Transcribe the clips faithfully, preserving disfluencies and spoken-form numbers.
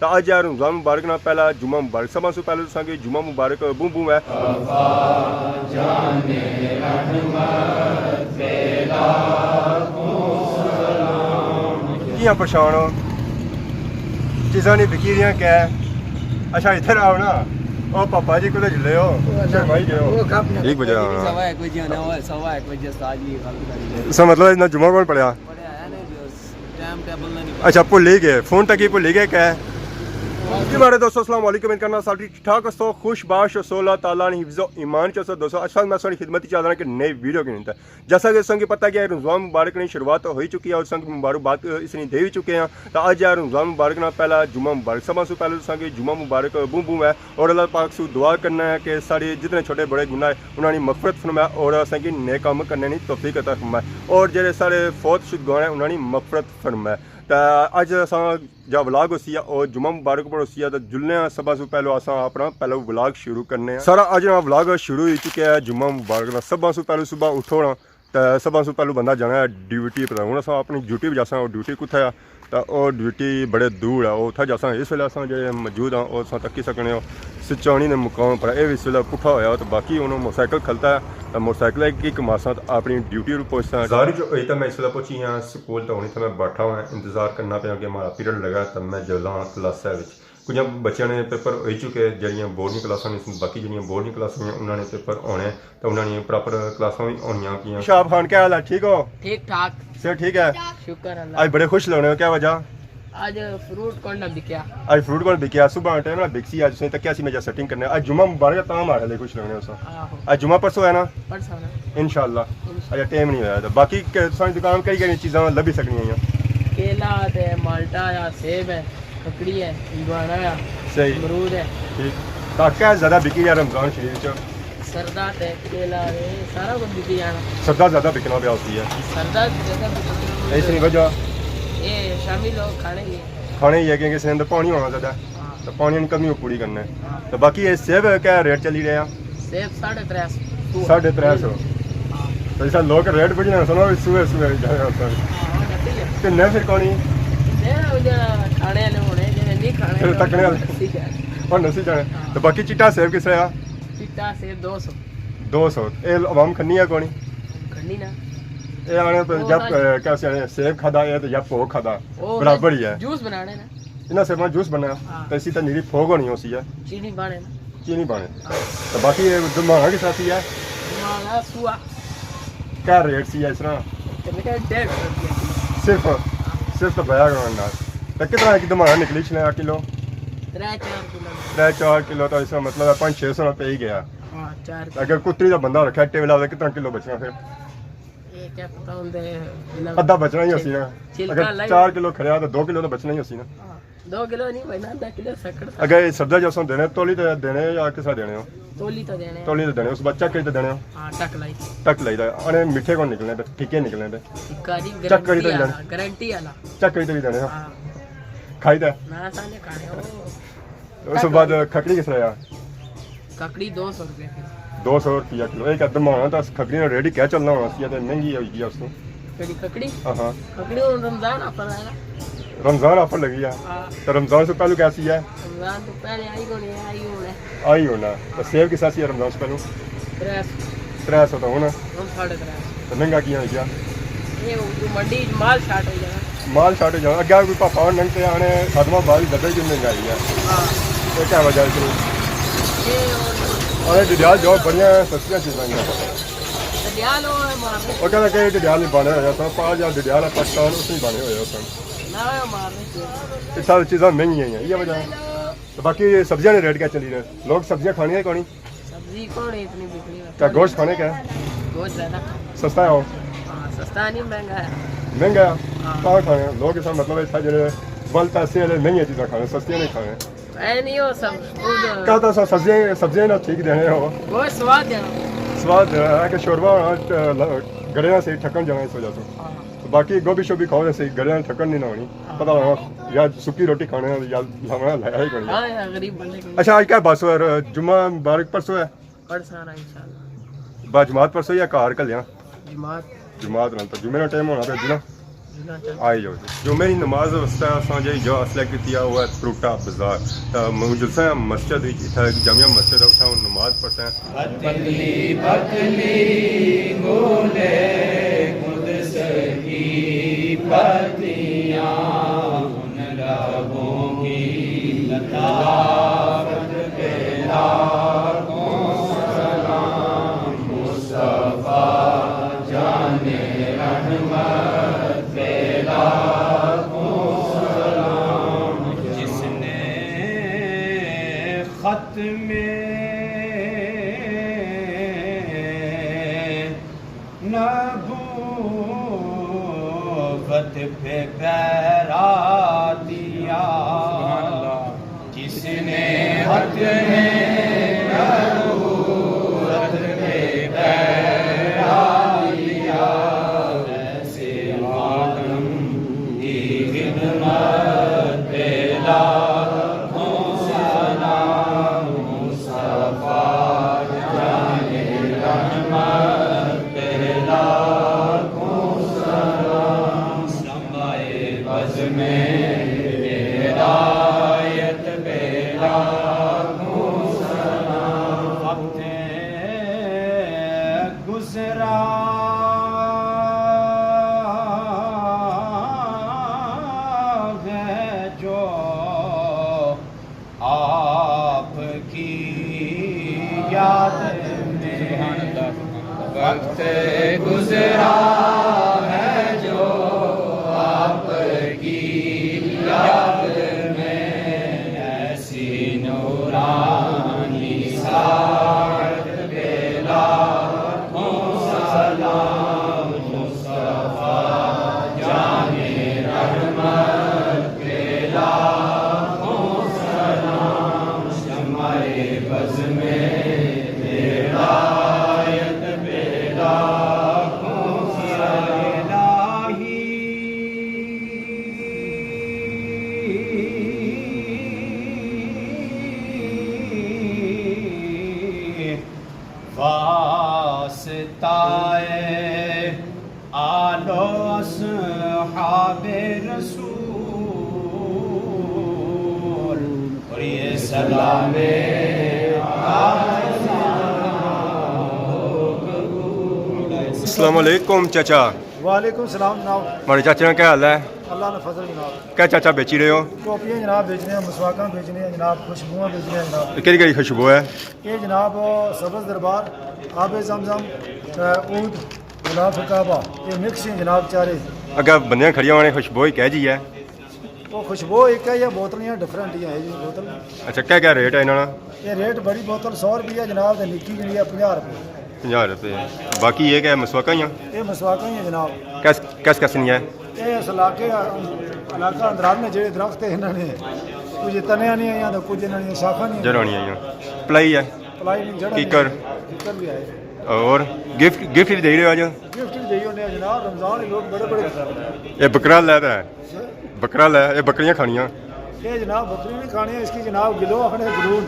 تاں اج ہے رمضان مبارک نا پہلا جمعہ مبارک۔ سبھاں سوں پہلے تساں کی جمعہ مبارک بوں بوں ہے۔ کیاں پریشان ہو؟ چیزاں نہیں بکی رہیاں کیا؟ اچھا، ادھر آؤ نا۔ او پاپا جی کدھر جلے ہو؟ شرمائی گئے ہو؟ ایک بجے آنا۔ سوا ایک بجے آنا ہوا، سوا ایک بجے استاد جی غلط کر دیا۔ اس کا مطلب اتنا جمعہ کون پڑھیا؟ پڑھیا ہے نہیں جو ٹائم ٹیبل نہ نہیں۔ اچھا، بھلی گئے، فون تک ہی بھلی گئے کیا؟ جی ماڑے دوستو، السلام علیکم، امید کرنا سب ٹھیک ٹھاک ہسو، خوش باش ہسو، اللہ تعالیٰ نے حفظ و ایمان چ ہسو۔ دوستو، اج میں ساری خدمت چ حاضر ہاں کہ نئے ویڈیو کے نال۔ جیسا کہ تساں کی پتہ کہ رمضان مبارک نی شروعات ہوئی چکی ہے اور تساں کی مبارکباد اس نی دے وی چکے ہیں۔ تاں اج ہے رمضان مبارک نا پہلا جمعہ مبارک۔ سبھاں سوں پہلے تساں کی جمعہ مبارک بوں بوں ہے اور اللہ پاک سوں دعا کرنا ہے کہ سارے جتنے چھوٹے بڑے گناہ ہے انہاں نی مغفرت فرمائے اور اساں کی نیک کم کرنے نی توفیق عطا فرمائے اور جڑے سارے فوت شدگان ہیں انہاں نی مغفرت فرمائے۔ تاں اج اساں جا ولاگ ہوسی ہے، او جمعہ مبارک پر ہوسی ہے، تے جلنے آں سبھاں سوں پہلو اساں اپنا پہلو ولاگ شروع کرنے آں۔ سارا اج نا ولاگ شروع ہوئی چکیا ہے جمعہ مبارک نا۔ سبھاں سوں پہلو صبح اٹھو نا، تے سبھاں سوں پہلو بندہ جانا ہے ڈیوٹی پر۔ ہن اساں اپنی ڈیوٹی پر جاساں، او ڈیوٹی کتھے آ؟ تے او ڈیوٹی بڑے دور ہے، او اتھا جاساں۔ اس ویلے اساں جڑے موجود ہاں، او اساں تکی سکنے ہو سچانی نے مقام پر۔ اے وی اس ویلے پٹھا ہویا ہو، تے باقی ہن موٹرسائیکل کھلتا ہے، تے موٹرسائیکل کی کماساں تے اپنی ڈیوٹی پر پہنچساں۔ ظاہر جو ہوئی تے میں اس ویلے پہنچی ہاں سکول، تے ہن اتھے میں بیٹھا ہوا، انتظار کرنا پیا کہ مہاڑا پیریڈ لگا تے میں جلاں کلاساں وچ۔ کجھ بچیاں نے پیپر ہوئی چکے، جڑیاں بورڈ نی کلاساں نے، باقی جڑیاں بورڈ نی کلاساں نے، انہاں نے پیپر ہونے، تے انہاں نے پراپر کلاساں وی ہونیاں پیاں۔ شہاب خان، کیا حال ہے؟ ٹھیک ہو؟ ٹھیک ٹھاک۔ صحت ٹھیک ہے؟ شکر اللہ۔ اج بڑے خوش لگنے ہو، کیا وجہ؟ اج فروٹ کون نہ بکیا۔ اج فروٹ کون بکیا؟ صبح ٹائم نہ بکسی، اج تساں تکیا سی میں جا سیٹنگ کرنے۔ اج جمعہ مبارک ہے، تاں مہاڑے لئی خوش لگنے ہو سو۔ آہو۔ اج جمعہ پرسوں ہے نا؟ پرسوں نا۔ انشاءاللہ۔ انشاءاللہ۔ اجے ٹائم نہیں ہویا تے باقی ک-، تساں دی دکان کئی کئی چیزاں لبھی سکنیاں ہیں؟ کیلا تے مالٹا یا سیب ہے، ککڑی ہے، ہندوانا ہے، صحیح۔ امرود ہے۔ ٹھیک۔ تاں کیا زیادہ بکی ہے رمضان شریف چ؟ سردا تے کیلا ہے، سارا کچھ بکی جانا۔ سردا زیادہ بکنا پیا ہوسی ہے۔ سردا زیادہ بکنا۔ اس نی وجہ؟ اے شامی لوگ کھانے ہی ہے۔ کھانے ہی ہے کیونکہ اس نے اندر پانی ہونا زیادہ۔ ہاں۔ تے پانی نی کمی پوری کرنا ہے۔ ہاں۔ تے باقی اے سیب کیا ریٹ چلی رہیا؟ سیب ساڑھے ترے سو۔ ساڑھے ترے سو۔ ہاں۔ تے اس لوگ ریٹ پوچھنے سنو، سوئے سوئے جانے ہوتے ہیں۔ ہاں، ہاں، نتی ہے۔ تے نہ پھر کونی؟ نہ، او جڑا کھانے والے ہونے، جڑے نہیں کھانے پھر والے، تکنے والے۔ نسی جانے۔ اور نسی جانے۔ ہاں۔ تے باقی چٹا سیب کس طرح آ؟ چٹا سیب دو سو۔ دو سو۔ اے عوام کھنی ہے کونی؟ کھنی نا۔ اے آنے پہ او یا نا۔ پ-، کیا سے آنے، سیب کھادا ہے تے یا پھوک کھادا، او برابر ہی ہے۔ جوس بنانے نا۔ انہاں سیباں جوس بننا، ہاں۔ تے اسی تے نیری پھوک ہونی ہوسی ہے۔ چینی پانے نا۔ چینی پانے۔ ہاں۔ تے باقی اے دماغ کس طرح سی ہے؟ دماغ سوا۔ کیا ریٹ سی ہے اس طرح؟ تے میں کہا ڈیڑھ سو روپیہ کلو۔ صرف، صرف تو بیا کرو انداز۔ تے کتنا ایک دماغ نکلی چلے کلو؟ ترے چار کلو۔ ترے چار کلو تو اس طرح مطلب ہے پانچ چھ سو روپے ہی گیا۔ ہاں، چار کلو۔ اگر کتری دا بندہ رکھا ٹیبل آ تے کتنا کلو بچنا پھر؟ یہ کیا پتہ ہوندے، ادھا بچنا ہی ہوسی نا۔ چھلکا اگر لائی۔ چار کلو کھڑیا تو دو کلو تو بچنا ہی ہوسی نا۔ ہاں، دو کلو نہیں بچنا، ادھا کلو سکڑ۔ اگر یہ سبزہ جو سن دینے، تولی تے دینے یا کسا دینے ہو؟ تولی تے دینے۔ تولی تے دینے، اس بعد چیک کری تے دینے ہو؟ ہاں، ٹک لائی۔ ٹک لائی دا، انے میٹھے کون نکلنے پہ، پھیکے نکلنے پہ؟ پھیکا نہیں، چیک کری تے گارنٹی دینے۔ والا، گارنٹی والا۔ چیک کری تے بھی دینے ہو؟ ہاں۔ کھائی تے؟ نہ، سانے کھانے ہو۔ اس بعد ککڑی کس طرح آ؟ ککڑی دو سو روپے کلو۔ دو سو روپیہ کلو۔ ایک ادھ مہینہ تاں ککڑی نا ریٹ ہی کیا چلنا ہونا سی، تے مہنگی ہوئی گئی اس تو۔ کیڑی ککڑی؟ ہاں ہاں۔ ککڑی ہن رمضان آفر ہے نا۔ رمضان آفر لگی ہے۔ ہاں۔ تو رمضان سے پہلے کیا سی ہے؟ رمضان تو پہلے آئی ہونے، آئی ہونے۔ آئی ہونا۔ تو سیب کس طرح سی ہے رمضان سے پہلے؟ ترے سو۔ ترے سو تو ہونا۔ ہن ساڑھے ترے سو۔ تو مہنگا کیاں ہوئی گیا؟ یہ اردو منڈی وچ مال شارٹ ہوئی جانا۔ مال شارٹ ہوئی جانا۔ اگے کوئی پاپا ہور ننگ تے آنے، خاتمہ بال دبے کی مہنگائی ہے۔ ہاں۔ یہ کیا وجہ ہے اس کی؟ یہ اور ارے ڈڈیال جو بڑیاں سستیاں چیزاں ہیں۔ ڈڈیال وہ ہے مارنے۔ وہ کہنا کہ ڈڈیال نہیں بنے ہوئے سن، پا جا ڈڈیال ہے پاکستان، اس نہیں بنے ہوئے سن۔ نہ، وہ مارنے چاہیے۔ یہ ساری چیزاں مہنگیاں ہیں، یہ وجہ ہے۔ تو باقی سبزیاں نے ریٹ کیا چلی رہے؟ لوگ سبزیاں کھانے ہیں کونی؟ سبزی کون اتنی بکنی ہوتی کیا ہے؟ گوشت کھانے کیا؟ گوشت زیادہ کھانے۔ سستا ہے وہ؟ ہاں، سستا نہیں، مہنگا ہے۔ مہنگا ہے؟ ہاں۔ کہاں کھانے ہیں؟ لوگ اس کا مطلب ہے اتھا جڑے ول پیسے والے مہنگیاں چیزاں کھانے، سستیاں نہیں کھانے۔ اے نہیں، وہ سب خود کیا تو سب سبزیاں، سبزیاں نہ ٹھیک دینے ہو۔ گوشت سواد دینا۔ سواد دینا ہے کہ شوربا ہونا، گڑے نہ صحیح ٹھکن جانا اس وجہ سے۔ ہاں۔ باقی گوبھی شوبھی کھاؤ جیسے گڑے نہ ٹھکن نہیں نہ ہونی۔ ہاں۔ پتہ لگا یا سکی روٹی کھانے یا لاونا لایا ہی کونی۔ ہاں، یار، غریب بندے کے لیے۔ اچھا، آج کیا بس ہوا؟ جمعہ مبارک پرسوں ہے؟ پرسوں آنا انشاءاللہ۔ با جماعت پرسوں یا گھر کلیاں؟ جماعت۔ جماعت نال تو جمعے نا ٹائم ہونا پیا جی نا؟ آئی جاؤ جی۔ جمعے نی نماز واسطے اساں جیہڑی جگہ سلیکٹ کیتی ہے، وہ ہے پروٹا بازار۔ تاں ہن جلساں مسجد وچ، اتھا جامع مسجد ہے، اتھا ہن نماز پڑھساں۔ پتلی پتلی گلِ قدس کی پتیاں، ان لبوں کی لطافت پہ لاکھوں سلام، مصطفیٰ جانِ رحمت پہ لاکھوں سلام۔ جس نے ختم نبوت پہ پہرا دیا، سبحان اللہ۔ جس نے ختم نبوت پہ پہرا دیا، ایسے خادم کی خدمت پہ لاکھوں سلام، مصطفیٰ جانِ رحمت پہ لاکھوں سلام، شمعِ بزمِ ہدایت پہ لاکھوں سلام۔ وقت گزرا ہے جو آپ کی یاد میں، وقت گزرا ہے جو آپ کی یاد میں، ایسی نورانی ساعت پہ لاکھوں سلام، مصطفیٰ جانِ رحمت پہ لاکھوں سلام، شمعِ بزمِ ہدایت پہ لاکھوں سلام۔ الٰہی واسطہ آل و اصحاب رسول، اور یہ سلام السلام علیکم چاچا۔ وعلیکم السلام جناب۔ ماڑے چاچے نا کیا حال ہے؟ اللہ نے فضل جناب۔ کیا چاچا بیچی رہے ہو؟ ٹوپیاں جناب بیچنے ہیں، مسواکاں بیچنے ہیں جناب، خوشبوواں بیچنے ہیں جناب۔ کہڑی کہڑی خوشبو ہے؟ یہ جناب سبز دربار، آب زمزم، تے عود، غلاف کعبہ، یہ مکس ہیں جناب چارے۔ اگے بندیاں کھڑیاں ہونے، خوشبو ہی کہہ جی ہے؟ وہ خوشبو ایک ہے یا بوتلیاں ڈفرنٹ ہی ہیں جی بوتل۔ اچھا، کیا کیا ریٹ ہے انہاں نا؟ یہ ریٹ بڑی بوتل سو روپیہ جناب، تے نکی جیہڑی ہے پنجاہ روپے۔ پنجاہ روپے۔ باقی یہ کیا ہے، مسواکاں ہی ہیں؟ یہ مسواکاں ہی ہیں جناب۔ کس کس کس نی ہے؟ یہ اس علاقے، علاقہ اندرات نے جڑے درخت ہیں انہاں نے، کچھ تنیاں نہیں آئیاں تو کچھ انہاں نے شاخاں نہیں جڑاں نہیں آئیاں۔ پلائی ہے؟ پلائی نہیں، جڑاں نہیں۔ کیکر؟ کیکر بھی آئے۔ اور گفٹ، گفٹ بھی دے رہے ہو آج؟ گفٹ بھی دے رہے ہو جناب، رمضان لوگ بڑے بڑے۔ یہ بکرا لے رہا ہے۔ بکرا لے، یہ بکریاں کھانیاں۔ یہ جناب بکری نہیں کھانی، اس کی جناب گلو آخنے گلون۔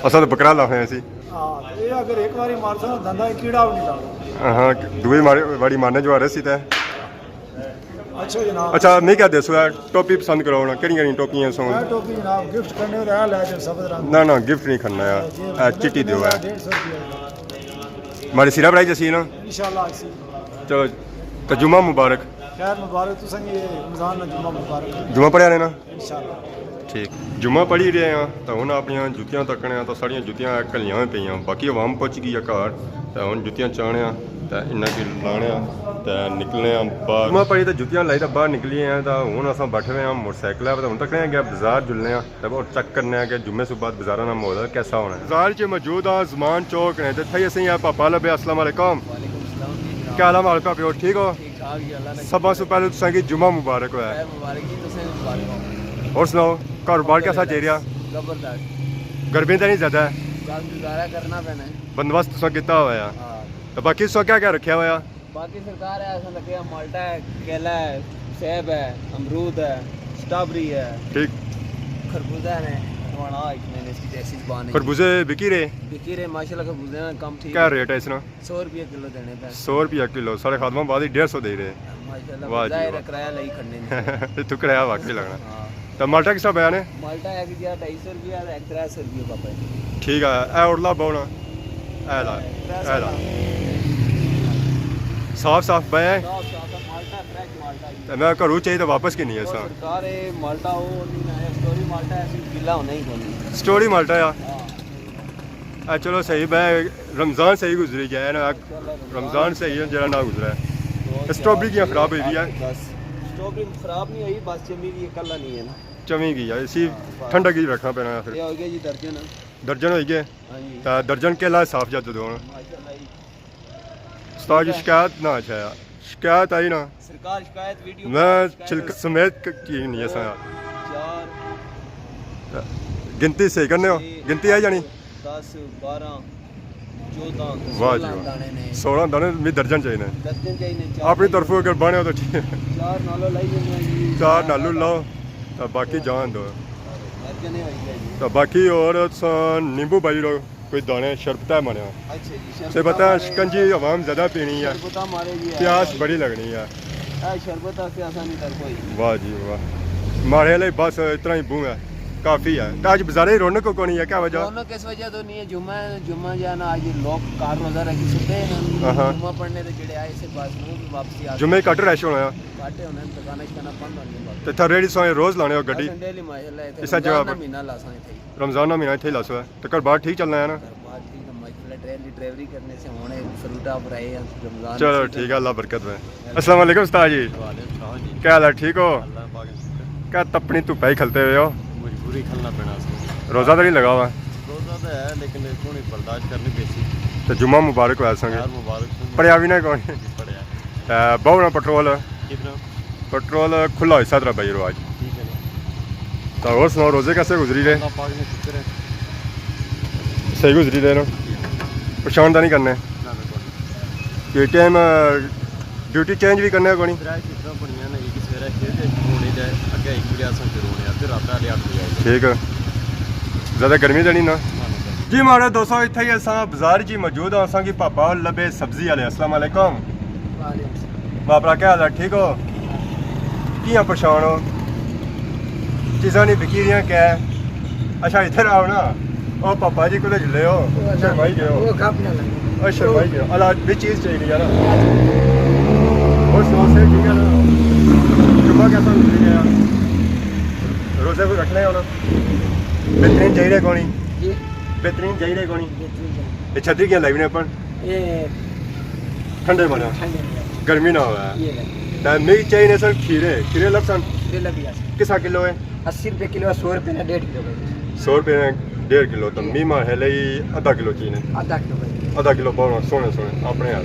اصل بکرا لاخنے اسی۔ ہاں، یہ اگر ایک باری مارسا دندا کیڑا بھی نہیں لانا۔ ہاں، دوئی مار-، باری مارنے جو آ رہے سی تے۔ اچھا جناب۔ اچھا، میں کیا دسو یار، ٹوپی پسند کرو نا، کہڑی کہڑی ٹوپیاں سو؟ میں ٹوپی جناب گفٹ کرنے ہو رہا لے جاؤ سبز رنگ۔ نہ نہ، گفٹ نہیں کرنا یار، جی، اے چٹی دیو ہے۔ ڈیڑھ سو روپیہ۔ مارے سیرا بڑائی جسی نا۔ انشاءاللہ اسی۔ چلو، تو جمعہ مبارک۔ خیر مبارک، تساں کی رمضان نا جمعہ مبارک۔ جمعہ پڑھیا نے نا؟ انشاءاللہ۔ ٹھیک۔ جمعہ پڑھی رہے ہیں، تو ہن اپنیاں جتیاں تکنے ہیں، تو ساڑیاں جتیاں کلیاں ہوئی پئیاں۔ باقی عوام پہنچ گئی ہے گھر، تو ہن جتیاں چاہنے ہیں، تو انہاں کی لانے ہیں، تو نکلنے ہیں باہر۔ جمعہ پڑھی تو جتیاں لائی تو باہر نکلی ہیں، تو ہن اساں بیٹھے ہوئے ہیں موٹر سائیکل پہ، تو ہن تکنے ہیں کہ بازار جلنے ہیں۔ تے اور چیک کرنے آں کہ جمعے سوں بعد بازاراں نا ماحول کیسا ہونا ہے۔ بازار چ موجود ہاں زمان چوک نے، تے اتھے ہی اسیں یہ پاپا لبھے۔ السلام علیکم۔ وعلیکم السلام جی جناب۔ کیا حال ہے ماڑے پاپے، اور ٹھیک ہو؟ ٹھیک ٹھاک جی، اللہ نے۔ سبھاں سوں پہلے تساں کی جمعہ مبارک ہویا۔ خیر مبارک جی، تساں بھی مبارک ہو۔ اور سناؤ، کاروبار کیسا چل رہا؟ زبردست۔ گرمی تے نہیں زیادہ ہے؟ بس گزارا کرنا پینا ہے۔ بندوبست تساں کیتا ہوا ہے۔ ہاں۔ تے باقی تساں کیا کیا رکھیا ہویا؟ باقی سرکار ہے، اساں لگے آں، مالٹا ہے، کیلا ہے، سیب ہے، امرود ہے، سٹرابری ہے، ٹھیک۔ خربوزہ نے۔ وانا ایک مہینے اس کی جیسی زبان ہے۔ خربوزے بکی رہے؟ بکی رہے، ماشاءاللہ، خربوزے نا کم ٹھیک کیا ہے۔ ریٹ ہے اس نا؟ سو روپیہ کلو دینے پہ۔ سو روپیہ کلو، ساڑھے خادمہ بعد ہی ڈیڑھ سو دے رہے۔ ماشاءاللہ، واہ جی ظاہر ہے، واہ۔ کرایہ لائی کھڑنے نے۔ تو کرایہ واقعی لگنا۔ ہاں۔ تو مالٹا کس طرح پیا نے؟ مالٹا ہے کہ جی ڈھائی سو روپیہ، ایک ترے سو روپیہ پاپا ہے۔ ٹھیک ہے، اے اورلا بہو نا؟ اے لا، ترے سو اے لا۔ لا۔ صاف صاف بہے؟ صاف صاف ہے، مالٹا، فریش مالٹا ہی۔ تے میں گھروں چاہیے تو واپس کی نہیں ہے وہ سا۔ سرکار ہے، مالٹا وہ نہیں ہے، اسٹوری مالٹا ہے، صرف گلا ہونا ہی کون۔ اسٹوری مالٹا ہے۔ ہاں۔ اے چلو صحیح بہے، رمضان صحیح گزری گیا ہے نا، رمضان صحیح ہے جڑا نہ گزرا ہے۔ اسٹرابری کیاں خراب ہوئی ہوئی ہے؟ اسٹرابری خراب نہیں ہوئی، بس جمی بھی کلا نہیں ہے نا۔ چمی گئی ہے، اسی ہاں، بس۔ ٹھنڈک ہی رکھنا پینا ہے پھر۔ یہ ہو گیا جی درجن۔ درجن ہوئی گئے؟ ہاں جی۔ تے درجن کیلا صاف جد دو ہن؟ ماشاءاللہ جی۔ استاد جی شکایت نہ اچھا یار، شکایت آئی نا۔ سرکار شکایت ویڈیو میں شکایت چھلک سمیت ک-، کی نہیں ایسا یار۔ چار۔ گنتی صحیح کرنے ہو؟ چھ، گنتی آئی جانی؟ دس، بارہ، چودہ، واہ جی سولہ واہ۔ دانے نے۔ سولہ دانے میں درجن چاہیے۔ درجن چاہیے، چار اپنی نالو طرفوں اگر بنے ہو تو ٹھیک ہے۔ چار نالو لائی دینا جی۔ چار نالو لاؤ، تو باقی جان دو۔ درجن ہی ہوئی گیا جی۔ تو باقی اور سا نیمبو بائی لو، کوئی دانے شربتہ بنیا۔ اچھا جی، تے شربتہ پتہ ہے ہمارے شکنجی عوام زیادہ پینی ہے۔ شربتہ ہمارے جی ہے۔ پیاس بڑی لگنی ہے۔ اے شربت واسطے اساں نہیں تر کوئی۔ واہ جی واہ۔ ماڑے لئی بس اتنا ہی بہوں ہے، کافی ہے۔ تے اج بازارے رونق کونی ہے، کیا وجہ؟ رونق اس وجہ تو نہیں ہے، جمعہ ہے، جمعہ جا نا، اج لوگ گھر روزہ رکھی ستے ہیں نا۔ ہاں ہاں۔ جمعہ پڑھنے تے جڑے آئے سے بس وہ بھی واپسی آ جمعے گئے۔ گھٹ رش ہونا ہے۔ گھٹ ہونا ہے، دکاناں شکاناں بند ہونی ہیں باقی۔ تے تھا ریڑھی سوئے روز لانے ہو گڈی؟ اساں ڈیلی ماشاءاللہ اتھے اسا رمضان جواب۔ نا مہینہ لاساں اتھے ہی۔ رمضان نا مہینہ اتھے ہی لاسو ہے۔ کاروبار ٹھیک چلنا ہے نا؟ کاروبار ٹھیک ہے، ماشاءاللہ، ڈیلی ڈرائیوری کرنے سے ہونے فروٹا پر آئے ہیں، رمضان چلو ٹھیک ہے، اللہ برکت میں۔ السلام علیکم استاد جی۔ وعلیکم السلام جی۔ کیا حال ہے، ٹھیک ہو؟ اللہ پاک کا شکر۔ کیا تپنی دھپا ہی کھلتے ہوئے ہو؟ مجبوری کھلنا پینا سی۔ روزہ تو نہیں لگا ہوا؟ روزہ تو ہے لیکن تھوڑی برداشت کرنی پی سی۔ تو جمعہ مبارک ہوا سنگے۔ خیر مبارک ہو۔ پڑھیا بھی نہ کون؟ جی، پڑھیا۔ تے بہو نا پٹرول؟ کتنا؟ پٹرول کھلا ہوئی ساتھ رہا بھائی رواج۔ ٹھیک ہے نا۔ تو اور سناؤ، روزے کیسے گزری رہے؟ اللہ پاک نے شکر ہے۔ صحیح گزری رہے نا؟ پریشان تو نہیں کرنے؟ نہ، نہ، کوئی۔ یہ ٹائم، آ، ڈیوٹی چینج بھی کرنے کونی؟ ترے شفٹاں بنیاں نے، ایک سویرے چھ بجے شروع ہونی تے اگے ایک بجے اساں شروع ہونے آں، پھر رات آلے اٹھ بجے آئی۔ ٹھیک ہے۔ زیادہ گرمی تے نہیں نا؟ نہ، نہ، گرمی۔ جی ماڑے دوستو، اتھے ہی اساں بازار جی موجود ہاں، اساں کی پاپا لبے سبزی والے۔ السلام علیکم۔ وعلیکم السلام۔ باپرا، کیا حال ہے؟ ٹھیک ہو؟ کیاں پریشان ہو؟ چیزاں نہیں بکی رہیاں کیا ہے؟ اچھا، ادھر آؤ نا۔ او پاپا جی کدھر جلے ہو؟ وہ اللہ، شرمائی گئے ہو؟ وہ کپ نہ لگے۔ او شرمائی گئے ہو؟ اللہ، بھی چیز چاہیے یار۔ اور سناؤ، صحت ٹھیک ہے نا؟ جمعہ کیسا گزری گیا؟ روزے کوئی رکھنے ہو نا؟ بہترین جائی رہے کونی؟ جی۔ بہترین جائی رہے کونی؟ بہترین جائی۔ یہ چھتری کیا لائی نے اپن؟ یہ ٹھنڈے بنا۔ ٹھنڈے بنا۔ گرمی نہ ہوا۔ یہ ہے۔ تے میری چاہیے سن کھیرے، کھیرے لب سن۔ کھیرے لب گیا۔ کسا کلو ہے؟ اسی روپے کلو ہے، سو روپے نا ڈیڑھ کلو ہے۔ سو روپے نا ڈیڑھ کلو، تو می ماں ہے لئی ادھا کلو چاہیے۔ آدھا کلو بھائی۔ آدھا کلو پاؤنا، سونے سونے، اپنے ہاتھ۔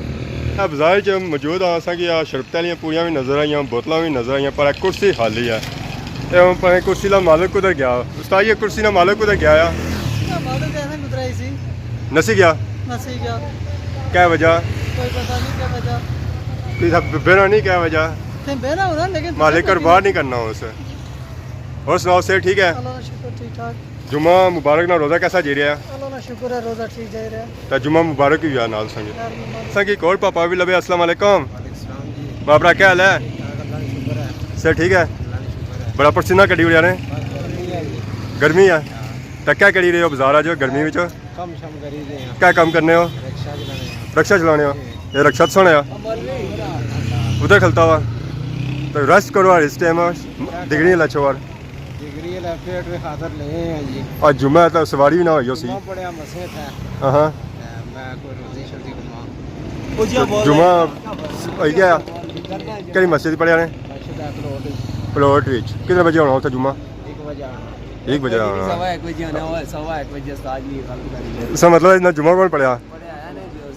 اے بازار چ موجود ہاں، اساں کی آ شربتیں آلیاں پوریاں وی نظر آئیاں، بوتلاں وی نظر آئیاں، پر اے کرسی خالی ہے۔ اے ہن پتہ نی کرسی نا مالک کدھر گیا؟ استاد، یہ کرسی نا مالک کدھر گیا آ؟ اس کا مالک ایسے گزرا ہی سی۔ نسی گیا؟ نسی گیا۔ کیا وجہ؟ کوئی پتہ نہیں کیا وجہ۔ کوئی سا بینا نہیں کیا وجہ؟ تے بینا ہونا، لیکن مالک کر باہر نہیں کرنا ہو اسے۔ اور سناؤ، صحت ٹھیک ہے؟ اللہ کا شکر، ٹھیک ٹھاک۔ جمعہ مبارک نا روزہ کیسا جی رہا؟ اللہ نا شکر ہے، روزہ ٹھیک جائی رہا۔ تے جمعہ مبارک وی آ نال سنگے۔ خیر مبارک۔ سنگی کول پاپا بھی لبے۔ السلام علیکم۔ وعلیکم السلام جی۔ باپرا، کیا حال ہے؟ ٹھیک ٹھاک، اللہ کا شکر ہے۔ صحت ٹھیک ہے؟ اللہ کا شکر ہے۔ بڑا پسینہ کڈی اڑیا نے۔ بس گرمی ہے جی۔ گرمی ہے؟ ہاں۔ تے کیا کری رہے ہو بازار اچ گرمی وچ؟ کم شم کری رہے ہیں۔ کیا کم کرنے ہو؟ رکشہ چلانے ہیں۔ رکشہ چلانے ہو؟ جی۔ یہ رکشہ تو سونے ہو؟ ادھر کھلتا ہوا۔ تو ریسٹ کرو اس ٹائم، ڈگری لچھو وار۔ ڈگری والا پیٹ میں خاطر لے ہیں جی۔ آج جمعہ ہے تو سواری بھی نہ ہوئی ہو سی۔ جمعہ پڑھیا مسے تھا۔ ہاں ہاں۔ میں کوئی روزی شوزی گھما۔ جمعہ ہوئی گیا۔ کہڑی مسجد پڑھیا نے؟ مسجد ہے پلاٹ وچ۔ پلاٹ وچ۔ کتنے بجے ہونا اتھے جمعہ؟ ایک بجے آنا۔ ایک بجے آنا۔ سوا ایک بجے آنا ہوا، سوا ایک بجے استاد جی غلط کر گئے۔ اس کا مطلب اتنا جمعہ کون پڑھیا؟ پڑھیا ہے نہیں جو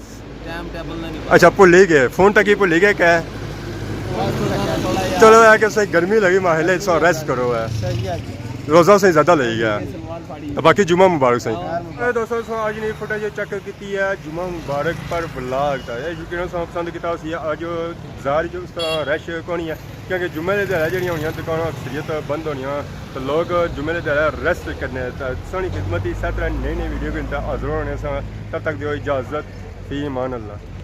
ٹائم ٹیبل نہ نہیں پتا۔ اچھا، بھلی گئے، فون تک ہی بھلی گئے کیا ہے؟ بس تھوڑا تھوڑا یار۔ چلو، ہے کہ صحیح گرمی لگی، ماحلے سو ریسٹ کرو ہے۔ صحیح ہے جی۔ روزہ سے زیادہ لے گیا۔ سلمان باقی جمعہ مبارک سائیں۔ اے دوستو، تساں اج نی فوٹیج چیک کیتی ہے جمعہ مبارک پر ولاگ دا۔ اے یقیناً تساں پسند کیتا ہوسی۔ اج بازار وچ اس طرح رش کونی ہے، کیونکہ جمعے دے دیہاڑے جیہڑیاں ہونیاں دکاناں اکثریت بند ہونیاں، تو لوگ جمعے دے دیہاڑے ریسٹ کرنے۔ تے تساں نی خدمت اچ اسے طرح نئی نئی ویڈیو گھن تے حاضر ہونے ساں۔ تب تک دیو اجازت، فی امان اللہ۔